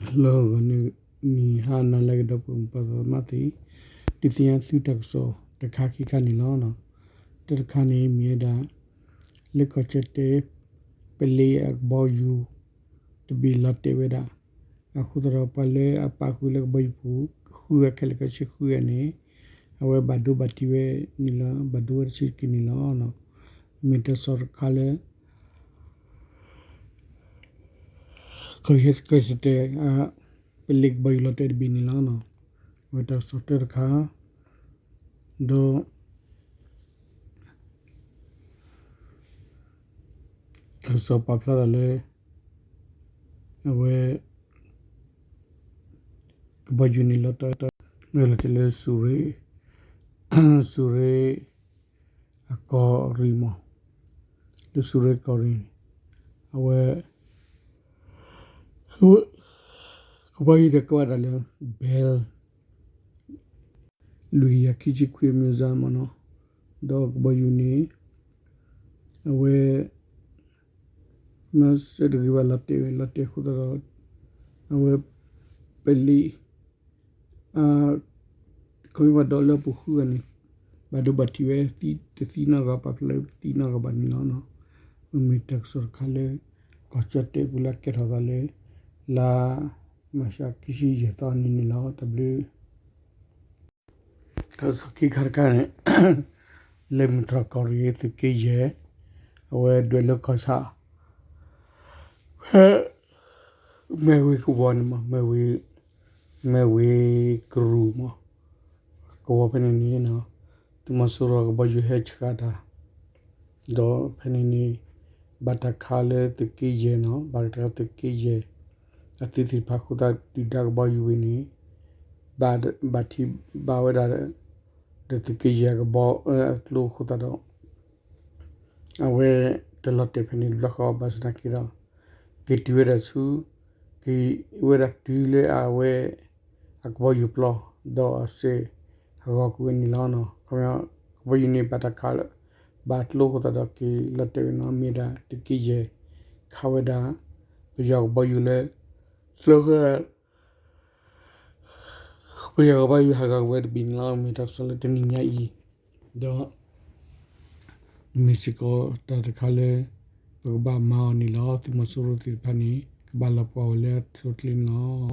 လၢဂီၤနံၤဟါနၤလၢအဂ့ၤ ဒီပုၢ်ဝဲၢ်ပှၤသးမါသ့ၣ်, ဒုးသ့ၣ်ညါသုတၢ်ကစီၣ်တခါခံခါန့ၣ်လီၤ. တၢ်တခါန့ၣ်မ့ၢ်ဝဲဒၣ် လၢကီၢ်ကၠီၣ်တဲၣ် ပလ့းအကဘီယူၤတဘ့ၣ်လီၤတဲာ်ဝဲဒၣ်, အဃိသတးဒီးပှၤလၢအပာ်ဃုာ်လၢကဘီယူၤပူၤ ဃုဂၤခဲလၢာ်ခဲဆ့ဃုဂၤန့ၣ် အဝဲဘၣ်ဒိဘၣ်ထံးဝဲန့ၣ်လီၤ, ဘၣ်ဒိဝဲတဆံးတက့ၢ်န့ၣ်လီၤ. မ့ၢ်တၢ်ကစီၣ်တခါလၢ ကီၢ်ကၠီၣ်တဲၣ် ပလ့းကဘီယူၤလီၤတဲာ်တဘ့ၣ်န့ၣ်လီၤ. အဝဲတၢ်ကစီၣ်တၢတခါ, ဒီး တၢ်ကစီၣ်ပာ်ဖျါတၢ်လၢ အဝဲ ကဘီယူၤန့ၣ်လီၤတဲာ် လီၤတဲာ်လၢ စူၤရ့ အကီၢ်ရ့ၣ်မး, လၢစူၤရ့ကီၢ်ရ့ၣ်န့ၣ် အဝဲ ကဘီယူၤဒီးကဲဝဲဒၣ်လၢ Bell လွံၢ်ကယၤခံဆံခွံ အမျိုးအစားမးနီၤ, ဒီးကဘီယူၤန့ၣ် အဝဲ မ့ၢ်စ့ၢ်တဂ့ၤဘၣ်လီၤတဲာ်ဝဲ လီၤတဲာ်အဃိသတးဒီး အဝဲ ပလ့း ခီမ့ၢ်ပှၤဒီးလၢအပူၤဃုဂၤန့ၣ် ဘၣ်ဒိဘၣ်ထံးဝဲ တသံနီတဂၤ ပာ်ဖျါလၢတသံနီတဂၤဘၣ်န့ၣ်လီၤ. မ့မ့ၢ်တၢ်ကစီၣ်တခါလၢ ကီၢ်ကၠီၣ်တဲၣ်ပူၤလၢအကဲထီၣ်သးလၢ လါ မၤၡး ခံဆံယဲၢ်သီနံၤန့ၣ်လီၤ. တၢ်ဘျုး တၢ်ကစီၣ်ခံခါတခါန့ၣ် လၢမုၢ်တြီၢ်ကီၢ်ရ့ၣ် သုးက့ယဲၢ် အဝဲဒွဲၣ်လၢကီၢ်ဆၣ် ဖဲ မဲၢ်ဝ့ၤကဝီၤန့ၣ်မး မဲၢ်ဝ့ၤ မဲၢ်ဝ့ၤကရူၢ်မး ကဝီၤဖဲန့ၣ်န့ၣ် သုးမီၤစိရိၤကဘီယူၤဟဲဆှးတၢ် ဒီးဖဲန့ၣ်န့ၣ် ဘၣ်တၢ်ခးလၢသုးက့ယဲၢ်နီၤ ဘၣ်တၢ်ခးသုးက့ယဲၢ် အသုးသ့ၣ်တဖၣ်အဃိသတး ဒုၣ်ဒါကဘီယူၤဝဲန့ၣ် ဘၣ်ထံးဘၣ်ဝဲဒၣ် ဒီးသုးက့ယဲၢ်ကဘီ အကျိအဃိသတးဒီး အဝဲတလီၤတဲာ်ဖဲန့ၣ်တဘျီဃီ ဘၣ်ဆၣ်သနာ်က့ဒီး က့ၤတုၤဝဲဒၣ်ဆူ က့ၤဝဲဒၣ်တုၤလၢအဝဲ အကဘီယူၤပျီ ဒီးအစဲးဟးဂီၤကွံာ်ဝဲန့ၣ်လီၤ. ခီ ကဘီယူၤန့ၣ်ဘၣ်တၢ်ခး ဘၣ်ကျိအဃိသတးဒီးက့ၤလီၤတဲာ်ဝဲနီၤ မ့ၢ်ဒၣ်သုးက့ယဲၢ် ခးဝဲဒၣ် ပယီၤကဘီယူၤလၢ ကျိဃဲ ပယီၤကဘီယူၤဟးဂီၤကွံာ်ဝဲတဘ့ၣ်န့ၣ်လီၤ. မ့ၢ်တၢ်ကစီၣ်လၢတနံၤညါအံၤ ဒီး မ့ၢ်စ့ၢ်ကီးတၢ်တခါလၢ ပကဘၣ်မၤအီၤန့ၣ်လီၤ. သုးမီၤစိရိၤသ့ၣ်တဖၣ်န့ၣ် ကဘၣ်လီၤပှီၢ်ဝဲလၢအဆိအချ့န့ၣ်လီၤ.